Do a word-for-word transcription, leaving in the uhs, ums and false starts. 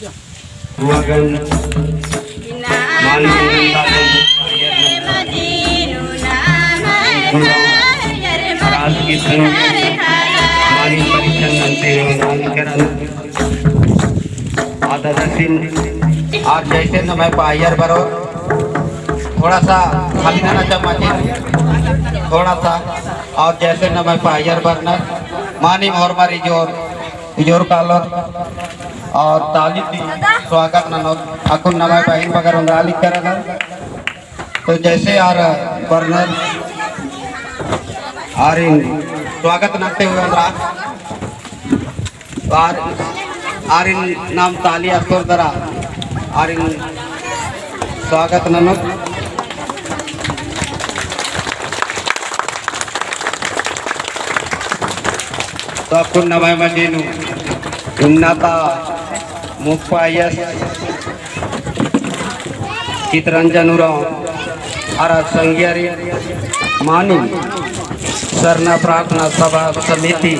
रुआगन मानिम मोहन ताली, रास की संग मानिम परिचय नन्ते हुए नाम करन। आदा दसिन, और जैसे नम्है पायर बरो, थोड़ा सा खाली नना चम्मच, थोड़ा सा, और जैसे नम्है पायर बरनर, मानिम होरमर इजोर, इजोर कालोर, और ताली ती स्वागत ननोत, अक्कुन नम्है बहिन बगर ओन्द्रा लिक्करनर। तो जैसे आर बरनर, आरिन स्वागत नन्ते हुए ओन्द्रा, आर, आरिन नाम ताली अक्कोर दरा, आरिन स्वागत ननोत। तो अक्कुन नम्है मझी नू इन्ना ता मुख्य पायस चितरंजन उराँव अरा संगियारिन मानिम सरना प्रार्थना सभा समिति